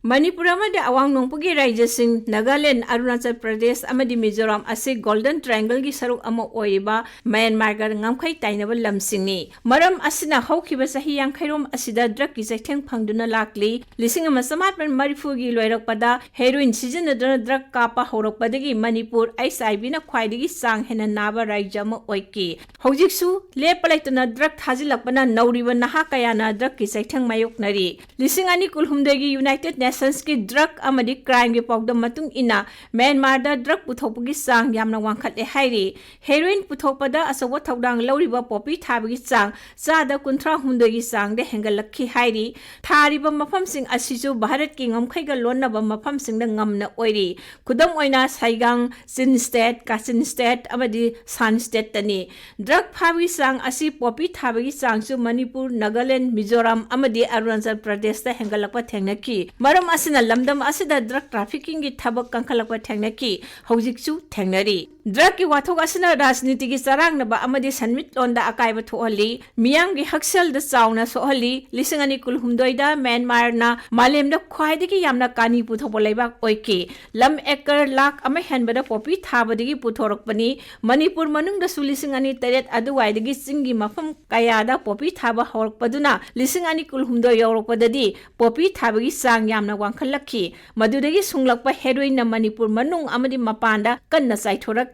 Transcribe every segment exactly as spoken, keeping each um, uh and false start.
ꯃꯅꯤꯄꯨꯔ ꯑꯃꯗꯤ ꯑꯋꯥꯡ ꯅꯣꯡꯄꯣꯛꯀꯤ ꯔꯥꯖ꯭ꯌꯁꯤꯡ ꯅꯥꯒꯥꯂꯦꯟ, ꯑꯔꯨꯅꯥꯆꯜ ꯄ꯭ꯔꯗꯦꯁ ꯑꯃꯗꯤ ꯃꯤꯖꯣꯔꯥꯝ ꯑꯁꯤ ꯒꯣꯜꯗꯟ ꯇ꯭ꯔꯥꯏꯡꯒꯜꯒꯤ ꯁꯔꯨꯛ ꯑꯃ ꯑꯣꯏꯔꯤꯕ ꯃ꯭ꯌꯥꯟꯃꯥꯔꯒ ꯉꯝꯈꯩ ꯇꯥꯏꯅꯕ ꯂꯝꯁꯤꯡꯅꯤ꯫ ꯃꯔꯝ ꯑꯁꯤꯅ ꯍꯧꯈꯤꯕ ꯆꯍꯤ ꯌꯥꯡꯈꯩꯔꯣꯝ ꯑꯁꯤꯗ ꯗ꯭ꯔꯒꯀꯤ ꯆꯩꯊꯦꯡ ꯐꯪꯗꯨꯅ ꯂꯥꯛꯂꯤ꯫ ꯂꯤꯁꯤꯡ ꯑꯃ ꯆꯃꯥꯄꯟ ꯃꯔꯤꯐꯨꯒꯤ ꯂꯣꯏꯔꯛꯄꯗ ꯍꯦꯔꯣꯏꯟ ꯁꯤꯖꯤꯟꯅꯗꯨꯅ ꯗ꯭ꯔꯒ ꯀꯥꯞꯄ ꯍꯧꯔꯛꯄꯗꯒꯤ ꯃꯅꯤꯄꯨꯔ ꯑꯩꯆ ꯑꯥꯏ ꯚꯤꯅ ꯈ꯭ꯋꯥꯏꯗꯒꯤ ꯆꯥꯡ ꯍꯦꯟꯅ ꯅꯥꯕ ꯔꯥꯖ꯭ꯌ ꯑꯃ ꯑꯣꯏꯈꯤ꯫ ꯍꯧꯖꯤꯛꯁꯨ ꯂꯦꯞꯄ ꯂꯩꯇꯅ ꯗ꯭ꯔꯒ ꯊꯥꯖꯤꯜꯂꯛꯄꯅ ꯅꯧꯔꯤꯕ ꯅꯍꯥ ꯀꯌꯥꯅ ꯗ꯭ꯔꯒꯀꯤ ꯆꯩꯊꯦꯡ ꯃꯥꯌꯣꯛꯅꯔꯤ꯫ ꯂꯤꯁꯤꯡ ꯑꯅꯤ ꯀꯨꯟꯍꯨꯝꯗꯣꯏꯒꯤ ꯌꯨꯅꯥꯏꯇꯦꯗ ꯅꯦꯁꯟꯁꯀꯤ ꯗ꯭ꯔꯒ ꯑꯃꯗꯤ ꯀ꯭ꯔꯥꯏꯝꯒꯤ ꯄꯥꯎꯗꯝ ꯃꯇꯨꯡ ꯏꯟꯅ, ꯃ꯭ꯌꯥꯟꯃꯥꯔꯗ ꯗ꯭ꯔꯒ ꯄꯨꯊꯣꯛꯄꯒꯤ ꯆꯥꯡ ꯌꯥꯝꯅ ꯋꯥꯡꯈꯠꯂꯦ ꯍꯥꯏꯔꯤ꯫ ꯍꯦꯔꯣꯏꯟ ꯄꯨꯊꯣꯛꯄꯗ ꯑꯆꯧꯕ ꯊꯧꯗꯥꯡ ꯂꯧꯔꯤꯕ ꯄꯣꯄꯤ ꯊꯥꯕꯒꯤ ꯆꯥꯡ ꯆꯥꯗ ꯀꯨꯟꯊ꯭ꯔꯥ ꯍꯨꯝꯗꯣꯏꯒꯤ ꯆꯥꯡꯗ ꯍꯦꯟꯒꯠꯂꯛꯈꯤ ꯍꯥꯏꯔꯤ꯫ ꯊꯥꯔꯤꯕ ꯃꯐꯝꯁꯤꯡ ꯑꯁꯤꯁꯨ ꯚꯥꯔꯠꯀꯤ ꯉꯝꯈꯩꯒ ꯂꯣꯟꯅꯕ ꯃꯐꯝꯁꯤꯡꯗ ꯉꯝꯅ ꯑꯣꯏꯔꯤ꯫ ꯈꯨꯗꯝ ꯑꯣꯏꯅ, ꯁꯥꯏꯒꯥꯡ, ꯆꯤꯟ ꯁ꯭ꯇꯦꯠ, ꯀꯥꯆꯤꯟ ꯁ꯭ꯇꯦꯠ ꯑꯃꯗꯤ ꯁꯥꯟ ꯁ꯭ꯇꯦꯠꯇꯅꯤ꯫ ꯗ꯭ꯔꯒ ꯐꯥꯕꯒꯤ ꯆꯥꯡ ꯑꯁꯤ ꯄꯣꯄꯤ ꯊꯥꯕꯒꯤ ꯆꯥꯡꯁꯨ ꯃꯅꯤꯄꯨꯔ, ꯅꯥꯒꯥꯂꯦꯟ, ꯃꯤꯖꯣꯔꯥꯝ ꯑꯃꯗꯤ ꯑꯔꯨꯅꯥꯆꯜ ꯄ꯭ꯔꯗꯦꯁꯇ ꯍꯦꯟꯒꯠꯂꯛꯄ ꯊꯦꯡꯅꯈꯤ꯫ ꯃꯔꯝ ꯑꯁꯤꯅ ꯂꯝꯗꯝ ꯑꯁꯤꯗ ꯗ꯭ꯔꯒ ꯇ꯭ꯔꯥꯐꯤꯀꯤꯡꯒꯤ ꯊꯕꯛ ꯀꯟꯈꯠꯂꯛꯄ ꯊꯦꯡꯅꯈꯤ, ꯍꯧꯖꯤꯛꯁꯨ ꯊꯦꯡꯅꯔꯤ꯫ ꯗ꯭ꯔꯒꯀꯤ ꯋꯥꯊꯣꯛ ꯑꯁꯤꯅ ꯔꯥꯖꯅꯤꯇꯤꯒꯤ ꯆꯔꯥꯡꯅꯕ ꯑꯃꯗꯤ ꯁꯦꯟꯃꯤꯠꯂꯣꯟꯗ ꯑꯀꯥꯏꯕ ꯊꯣꯛꯍꯜꯂꯤ, ꯃꯤꯌꯥꯝꯒꯤ ꯍꯛꯁꯦꯜꯗ ꯆꯥꯎꯅ ꯁꯣꯛꯍꯜꯂꯤ꯫ ꯂꯤꯁꯤꯡ ꯑꯅꯤ ꯀꯨꯟꯍꯨꯝꯗꯣꯏꯗ ꯃ꯭ꯌꯥꯟꯃꯥꯔꯅ ꯃꯥꯂꯦꯝꯗ ꯈ꯭ꯋꯥꯏꯗꯒꯤ ꯌꯥꯝꯅ ꯀꯥꯅꯤ ꯄꯨꯊꯣꯛꯄ ꯂꯩꯕꯥꯛ ꯑꯣꯏꯈꯤ꯫ ꯂꯝ ꯑꯦꯀꯔ ꯂꯥꯈ ꯑꯃ ꯍꯦꯟꯕꯗ ꯄꯣꯄꯤ ꯊꯥꯕꯗꯒꯤ ꯄꯨꯊꯣꯔꯛꯄꯅꯤ꯫ ꯃꯅꯤꯄꯨꯔ ꯃꯅꯨꯡꯗꯁꯨ ꯂꯤꯁꯤꯡ ꯑꯅꯤ ꯇꯔꯦꯠ ꯑꯗꯨꯋꯥꯏꯗꯒꯤ ꯆꯤꯡꯒꯤ ꯃꯐꯝ ꯀꯌꯥꯗ ꯄꯣꯄꯤ ꯊꯥꯕ ꯍꯧꯔꯛꯄꯗꯨꯅ ꯂꯤꯁꯤꯡ ꯑꯅꯤ ꯀꯨꯟꯍꯨꯝꯗꯣꯏ ꯌꯧꯔꯛꯄꯗꯗꯤ ꯄꯣꯄꯤ ꯊꯥꯕꯒꯤ ꯆꯥꯡ ꯌꯥꯝꯅ ꯋꯥꯡꯈꯠꯂꯛꯈꯤ꯫ ꯃꯗꯨꯗꯒꯤ ꯁꯨꯡꯂꯛꯄ ꯍꯦꯔꯣꯏꯟꯅ ꯃꯅꯤꯄꯨꯔ ꯃꯅꯨꯡ ꯑꯃꯗꯤ ꯃꯄꯥꯟꯗ ꯀꯟꯅ ꯆꯥꯏꯊꯣꯔꯛꯈꯤ꯫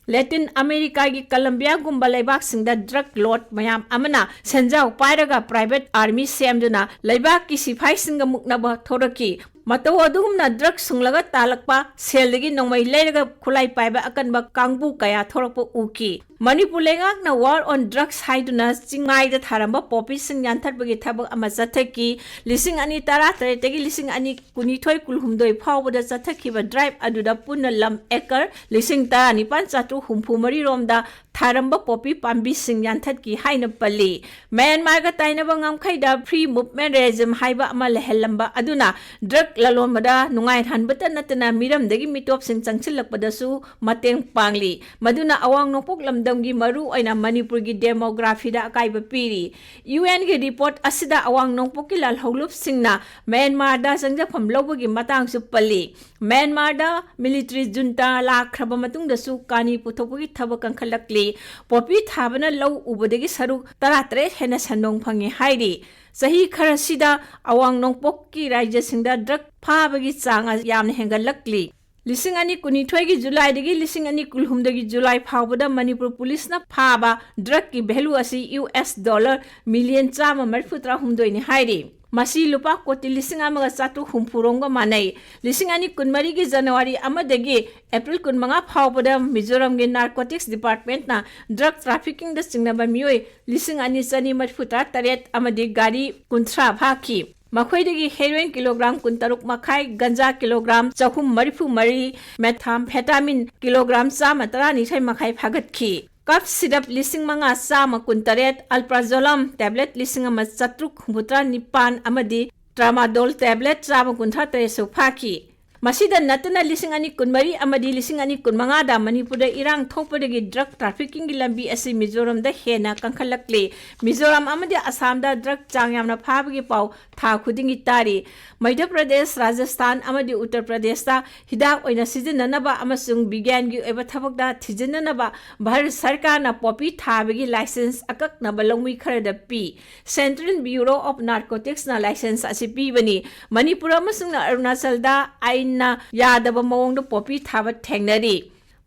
ꯂꯦꯇꯤꯟ ꯑꯃꯦꯔꯤꯀꯥꯒꯤ ꯀꯂꯝꯕꯤꯌꯥꯒꯨꯝꯕ ꯂꯩꯕꯥꯛꯁꯤꯡꯗ ꯗ꯭ꯔꯒ ꯂꯣꯔꯗ ꯃꯌꯥꯝ ꯑꯃꯅ ꯁꯦꯟꯖꯥꯎ ꯄꯥꯏꯔꯒ ꯄ꯭ꯔꯥꯏꯚꯦꯠ ꯑꯥꯔꯃꯤ ꯁꯦꯝꯗꯨꯅ ꯂꯩꯕꯥꯛꯀꯤ ꯁꯤꯐꯥꯏꯁꯤꯡꯒ ꯃꯨꯛꯅꯕ ꯊꯣꯔꯛꯈꯤ꯫ ꯃꯇꯧ ꯑꯗꯨꯒꯨꯝꯅ ꯗ꯭ꯔꯒ ꯁꯨꯡꯂꯒ ꯇꯥꯜꯂꯛꯄ ꯁꯦꯜꯗꯒꯤ ꯅꯣꯡꯃꯩ ꯂꯩꯔꯒ ꯈꯨꯠꯂꯥꯏ ꯄꯥꯏꯕ ꯑꯀꯟꯕ ꯀꯥꯡꯕꯨ ꯀꯌꯥ ꯊꯣꯔꯛꯄ ꯎꯈꯤ꯫ ꯃꯅꯤꯄꯨꯔ ꯂꯩꯉꯥꯛꯅ War on Drugs ꯍꯥꯏꯗꯨꯅ ꯆꯤꯡꯃꯥꯏꯗ ꯊꯥꯔꯝꯕ ꯄꯣꯄꯤꯁꯤꯡ ꯌꯥꯟꯊꯠꯄꯒꯤ ꯊꯕꯛ ꯑꯃ ꯆꯠꯊꯈꯤ꯫ ꯂꯤꯁꯤꯡ ꯑꯅꯤ ꯇꯔꯥ ꯇꯔꯦꯠꯇꯒꯤ ꯂꯤꯁꯤꯡ ꯑꯅꯤ ꯀꯨꯟꯅꯤꯊꯣꯏ ꯀꯨꯟꯍꯨꯝꯗꯣꯏ ꯐꯥꯎꯕꯗ ꯆꯠꯊꯈꯤꯕ ꯗ꯭ꯔꯥꯏꯚ ꯑꯗꯨꯗ ꯄꯨꯟꯅ ꯂꯝ ꯑꯦꯀꯔ ꯂꯤꯁꯤꯡ ꯇꯔꯥꯅꯤꯄꯥꯟ ꯆꯥꯇ꯭ꯔꯨꯛ ꯍꯨꯝꯐꯨ ꯃꯔꯤ ꯔꯣꯝꯗ ꯊꯥꯔꯝꯕ ꯄꯣꯄꯤ ꯄꯥꯝꯕꯤꯁꯤꯡ ꯌꯥꯟꯊꯠꯈꯤ ꯍꯥꯏꯅ ꯄꯜꯂꯤ꯫ ꯃ꯭ꯌꯥꯟꯃꯥꯔꯒ ꯇꯥꯏꯅꯕ ꯉꯝꯈꯩꯗ Free Movement Regime ꯍꯥꯏꯕ ꯑꯃ ꯂꯩꯍꯜꯂꯝꯕ ꯑꯗꯨꯅ ꯗ꯭ꯔꯒ ꯂꯂꯣꯟꯕꯗ ꯅꯨꯡꯉꯥꯏꯍꯟꯕꯇ ꯅꯠꯇꯅ ꯃꯤꯔꯝꯗꯒꯤ ꯃꯤꯇꯣꯞꯁꯤꯡ ꯆꯪꯁꯤꯜꯂꯛꯄꯗꯁꯨ ꯃꯇꯦꯡ ꯄꯥꯡꯂꯤ꯫ ꯃꯗꯨꯅ ꯑꯋꯥꯡ ꯅꯣꯡꯄꯣꯛ ꯂꯝꯗꯝꯒꯤ ꯃꯔꯨ ꯑꯣꯏꯅ ꯃꯅꯤꯄꯨꯔꯒꯤ demographyꯗ ꯑꯀꯥꯏꯕ ꯄꯤꯔꯤ꯫ UNꯒꯤ report ꯑꯁꯤꯗ ꯑꯋꯥꯡ ꯅꯣꯡꯄꯣꯛꯀꯤ ꯂꯥꯜꯍꯧꯂꯨꯞꯁꯤꯡꯅ ꯃ꯭ꯌꯥꯟꯃꯥꯔꯗ ꯆꯪꯖꯐꯝ ꯂꯧꯕꯒꯤ ꯃꯇꯥꯡꯁꯨ ꯄꯜꯂꯤ꯫ ꯃ꯭ꯌꯥꯟꯃꯥꯔꯗ military junta ꯂꯥꯛꯈ꯭ꯔꯕ ꯃꯇꯨꯡꯗꯁꯨ ꯀꯥꯅꯤ ꯄꯨꯊꯣꯛꯄꯒꯤ ꯊꯕꯛ ꯀꯟꯈꯠꯂꯛꯂꯤ꯫ ꯄꯣꯄꯤ ꯊꯥꯕꯅ ꯂꯧ ꯎꯕꯗꯒꯤ ꯁꯔꯨꯛ ꯇꯔꯥꯇꯔꯦꯠ ꯍꯦꯟꯅ ꯁꯦꯟꯗꯣꯡ ꯐꯪꯉꯤ ꯍꯥꯏꯔꯤ꯫ ꯆꯍꯤ ꯈꯔꯁꯤꯗ ꯑꯋꯥꯡ ꯅꯣꯡꯄꯣꯛꯀꯤ ꯔꯥꯖ꯭ꯌꯁꯤꯡꯗ drug ꯐꯥꯕꯒꯤ ꯆꯥꯡ ꯌꯥꯝꯅ ꯍꯦꯟꯒꯠꯂꯛꯂꯤ꯫ ꯂꯤꯁꯤꯡ ꯑꯅꯤ ꯀꯨꯟꯅꯤꯊꯣꯏꯒꯤ ꯖꯨꯂꯥꯏꯗꯒꯤ ꯂꯤꯁꯤꯡ ꯑꯅꯤ ꯀꯨꯟꯍꯨꯝꯗꯣꯏꯒꯤ ꯖꯨꯂꯥꯏ ꯐꯥꯎꯕꯗ ꯃꯅꯤꯄꯨꯔ ꯄꯨꯂꯤꯁꯅ ꯐꯥꯕ drugꯀꯤ value ꯑꯁꯤ US dollar million ꯆꯥꯝꯃ ꯃꯔꯤꯐꯨ ꯇꯔꯥꯍꯨꯝꯗꯣꯏꯅꯤ ꯍꯥꯏꯔꯤ꯫ ꯃꯁꯤ ꯂꯨꯄꯥ ꯀꯣꯇꯤ ꯂꯤꯁꯤꯡ ꯑꯃꯒ ꯆꯥꯇ꯭ꯔꯨꯛ ꯍꯨꯝꯐꯨ ꯔꯣꯝꯒ ꯃꯥꯟꯅꯩ꯫ ꯂꯤꯁꯤꯡ ꯑꯅꯤ ꯀꯨꯟꯃꯔꯤꯒꯤ ꯖꯅꯋꯥꯔꯤ ꯑꯃꯗꯒꯤ ꯑꯦꯄ꯭ꯔꯤꯜ ꯀꯨꯟꯃꯉꯥ ꯐꯥꯎꯕꯗ ꯃꯤꯖꯣꯔꯥꯝꯒꯤ narcotics departmentꯅ drug traffickingꯗ ꯆꯤꯡꯅꯕ ꯃꯤꯑꯣꯏ ꯂꯤꯁꯤꯡ ꯑꯅꯤ ꯆꯅꯤ ꯃꯔꯤꯐꯨ ꯇꯔꯥ ꯇꯔꯦꯠ ꯑꯃꯗꯤ ꯒꯥꯔꯤ ꯀꯨꯟꯊ꯭ꯔꯥ ꯐꯥꯈꯤ꯫ ꯃꯈꯣꯏꯗꯒꯤ heroin ꯀꯤꯂꯣꯒ꯭ꯔꯥꯝ ꯀꯨꯟꯇꯔꯨꯛ ꯃꯈꯥꯏ, ꯒꯟꯖꯥ ꯀꯤꯂꯣꯒ꯭ꯔꯥꯝ ꯆꯍꯨꯝ ꯃꯔꯤꯐꯨ ꯃꯔꯤ, methamphetamine ꯀꯤꯂꯣꯒ꯭ꯔꯥꯝ ꯆꯥꯝꯃ ꯇꯔꯥꯅꯤꯊꯣꯏ ꯃꯈꯥꯏ ꯐꯥꯒꯠꯈꯤ꯫ Cough syrup ꯂꯤꯁꯤꯡ ꯃꯉꯥ ꯆꯥꯝꯃ ꯀꯨꯟꯇꯔꯦꯠ, alprazolam tablet ꯂꯤꯁꯤꯡ ꯑꯃ ꯆꯥꯇ꯭ꯔꯨꯛ ꯍꯨꯝꯐꯨꯇꯔꯥ ꯅꯤꯄꯥꯟ ꯑꯃꯗꯤ tramadol tablet ꯆꯥꯝꯃ ꯀꯨꯟꯊ꯭ꯔꯥ ꯇꯔꯦꯠꯁꯨ ꯐꯥꯈꯤ꯫ ꯃꯁꯤꯗ ꯅꯠꯇꯅ ꯂꯤꯁꯤꯡ ꯑꯅꯤ ꯀꯨꯟꯃꯔꯤ ꯑꯃꯗꯤ ꯂꯤꯁꯤꯡ ꯑꯅꯤ ꯀꯨꯟꯃꯉꯥꯗ ꯃꯅꯤꯄꯨꯔꯗ ꯏꯔꯥꯡ ꯊꯣꯛꯄꯗꯒꯤ drug traffickingꯒꯤ ꯂꯝꯕꯤ ꯑꯁꯤ ꯃꯤꯖꯣꯔꯥꯝꯗ ꯍꯦꯟꯅ ꯀꯟꯈꯠꯂꯛꯂꯤ꯫ ꯃꯤꯖꯣꯔꯥꯝ ꯑꯃꯗꯤ ꯑꯁꯥꯝꯗ drug ꯆꯥꯡ ꯌꯥꯝꯅ ꯐꯥꯕꯒꯤ ꯄꯥꯎ ꯊꯥ ꯈꯨꯗꯤꯡꯒꯤ ꯇꯥꯔꯤ꯫ ꯃꯙ꯭ꯌ ꯄ꯭ꯔꯗꯦꯁ, ꯔꯥꯖꯁꯊꯥꯟ ꯑꯃꯗꯤ ꯎꯠꯇꯔ ꯄ꯭ꯔꯗꯦꯁꯇ ꯍꯤꯗꯥꯛ ꯑꯣꯏꯅ ꯁꯤꯖꯤꯟꯅꯅꯕ ꯑꯃꯁꯨꯡ ꯕꯤꯒ꯭ꯌꯥꯟꯒꯤ ꯑꯣꯏꯕ ꯊꯕꯛꯇ ꯊꯤꯖꯤꯟꯅꯅꯕ ꯚꯥꯔꯠ ꯁꯔꯀꯥꯔꯅ ꯄꯣꯄꯤ ꯊꯥꯕꯒꯤ license ꯑꯀꯛꯅꯕ ꯂꯧꯃꯤ ꯈꯔꯗ ꯄꯤ꯫ Central Bureau of Narcoticsꯅ license ꯑꯁꯤ ꯄꯤꯕꯅꯤ꯫ ꯃꯅꯤꯄꯨꯔ ꯑꯃꯁꯨꯡ ꯑꯔꯨꯅꯥꯆꯜꯗ ꯑꯥꯏꯟꯅ ꯌꯥꯗꯕ ꯃꯑꯣꯡꯗ ꯄꯣꯄꯤ ꯊꯥꯕ ꯊꯦꯡꯅꯔꯤ꯫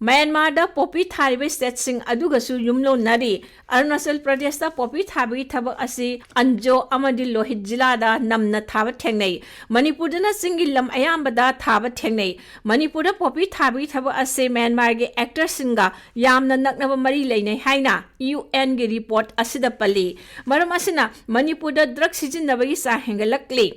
ꯃ꯭ꯌꯥꯟꯃꯥꯔꯗ ꯄꯣꯄꯤ ꯊꯥꯔꯤꯕ stateꯁꯤꯡ ꯑꯗꯨꯒꯁꯨ ꯌꯨꯝꯂꯣꯟꯅꯔꯤ꯫ ꯑꯔꯨꯅꯥꯆꯜ ꯄ꯭ꯔꯗꯦꯁꯇ ꯄꯣꯄꯤ ꯊꯥꯕꯒꯤ ꯊꯕꯛ ꯑꯁꯤ ꯑꯟꯖꯣ ꯑꯃꯗꯤ ꯂꯣꯍꯤꯠ ꯖꯤꯂꯥꯗ ꯅꯝꯅ ꯊꯥꯕ ꯊꯦꯡꯅꯩ꯫ ꯃꯅꯤꯄꯨꯔꯗꯅ ꯆꯤꯡꯒꯤ ꯂꯝ ꯑꯌꯥꯝꯕꯗ ꯊꯥꯕ ꯊꯦꯡꯅꯩ꯫ ꯃꯅꯤꯄꯨꯔꯗ ꯄꯣꯄꯤ ꯊꯥꯕꯒꯤ ꯊꯕꯛ ꯑꯁꯤ ꯃ꯭ꯌꯥꯟꯃꯥꯔꯒꯤ actorꯁꯤꯡꯒ ꯌꯥꯝꯅ ꯅꯛꯅꯕ ꯃꯔꯤ ꯂꯩꯅꯩ ꯍꯥꯏꯅ UNꯒꯤ report ꯑꯁꯤꯗ ꯄꯜꯂꯤ꯫ ꯃꯔꯝ ꯑꯁꯤꯅ ꯃꯅꯤꯄꯨꯔꯗ drug ꯁꯤꯖꯤꯟꯅꯕꯒꯤ ꯆꯥꯡ ꯍꯦꯟꯒꯠꯂꯛꯂꯤ꯫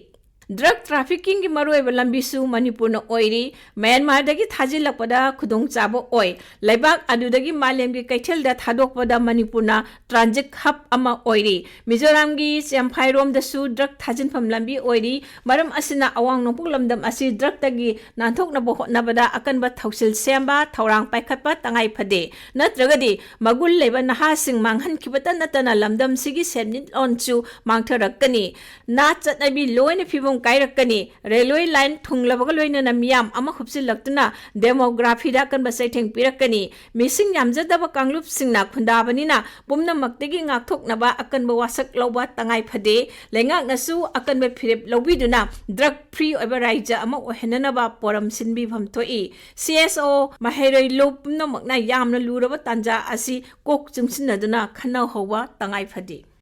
Drug traffickingꯒꯤ ꯃꯔꯨꯑꯣꯏꯕ ꯂꯝꯕꯤꯁꯨ ꯃꯅꯤꯄꯨꯔꯅ ꯑꯣꯏꯔꯤ꯫ ꯃ꯭ꯌꯥꯟꯃꯥꯔꯗꯒꯤ ꯊꯥꯖꯤꯜꯂꯛꯄꯗ ꯈꯨꯗꯣꯡꯆꯥꯕ ꯑꯣꯏ꯫ ꯂꯩꯕꯥꯛ ꯑꯗꯨꯗꯒꯤ ꯃꯥꯂꯦꯝꯒꯤ ꯀꯩꯊꯦꯜꯗ ꯊꯥꯗꯣꯛꯄꯗ ꯃꯅꯤꯄꯨꯔꯅ transit hub ꯑꯃ ꯑꯣꯏꯔꯤ꯫ ꯃꯤꯖꯣꯔꯥꯝꯒꯤ ꯆꯦꯝꯐꯥꯏꯔꯣꯝꯗꯁꯨ drug ꯊꯥꯖꯤꯟꯐꯝ ꯂꯝꯕꯤ ꯑꯣꯏꯔꯤ꯫ ꯃꯔꯝ ꯑꯁꯤꯅ ꯑꯋꯥꯡ ꯅꯣꯡꯄꯣꯛ ꯂꯝꯗꯝ ꯑꯁꯤ drugꯇꯒꯤ ꯅꯥꯟꯊꯣꯛꯅꯕ ꯍꯣꯠꯅꯕꯗ ꯑꯀꯟꯕ ꯊꯧꯁꯤꯜ ꯁꯦꯝꯕ, ꯊꯧꯔꯥꯡ ꯄꯥꯏꯈꯠꯄ ꯇꯉꯥꯏ ꯐꯗꯦ꯫ ꯅꯠꯇ꯭ꯔꯒꯗꯤ ꯃꯒꯨꯟ ꯂꯩꯕ ꯅꯍꯥꯁꯤꯡ ꯃꯥꯡꯍꯟꯈꯤꯕꯇ ꯅꯠꯇꯅ ꯂꯝꯗꯝꯁꯤꯒꯤ ꯁꯦꯟꯃꯤꯠꯂꯣꯟꯁꯨ ꯃꯥꯡꯊꯔꯛꯀꯅꯤ꯫ ꯅꯥꯠ ꯆꯠꯅꯕꯤ ꯂꯣꯏꯅ ꯐꯤꯕꯝ ꯀꯥꯏꯔꯛꯀꯅꯤ꯫ Railway line ꯊꯨꯡꯂꯕꯒ ꯂꯣꯏꯅꯅ ꯃꯤꯌꯥꯝ ꯑꯃ ꯍꯨꯞꯆꯤꯜꯂꯛꯇꯨꯅ demographyꯗ ꯑꯀꯟꯕ ꯆꯩꯊꯦꯡ ꯄꯤꯔꯛꯀꯅꯤ꯫ ꯃꯤꯁꯤꯡ ꯌꯥꯝꯖꯗꯕ ꯀꯥꯡꯂꯨꯞꯁꯤꯡꯅ ꯈꯨꯟꯗꯥꯕꯅꯤꯅ ꯄꯨꯝꯅꯃꯛꯇꯒꯤ ꯉꯥꯛꯊꯣꯛꯅꯕ ꯑꯀꯟꯕ ꯋꯥꯁꯛ ꯂꯧꯕ ꯇꯉꯥꯏ ꯐꯗꯦ꯫ ꯂꯩꯉꯥꯛꯅꯁꯨ ꯑꯀꯟꯕ ꯐꯤꯔꯦꯞ ꯂꯧꯕꯤꯗꯨꯅ drug free ꯑꯣꯏꯕ ꯔꯥꯏꯖ꯭ꯌ ꯑꯃ ꯑꯣꯏꯍꯟꯅꯅꯕ ꯄꯣꯔꯝ ꯁꯤꯟꯕꯤꯐꯝ ꯊꯣꯛꯏ꯫ CSO, ꯃꯍꯩꯔꯣꯏ ꯂꯨꯞ ꯄꯨꯝꯅꯃꯛꯅ ꯌꯥꯝꯅ ꯂꯨꯔꯕ ꯇꯥꯟꯖꯥ ꯑꯁꯤ ꯀꯣꯛ ꯆꯨꯡꯁꯤꯟꯅꯗꯨꯅ ꯈꯟꯅꯍꯧꯕ ꯇꯉꯥꯏ ꯐꯗꯦ꯫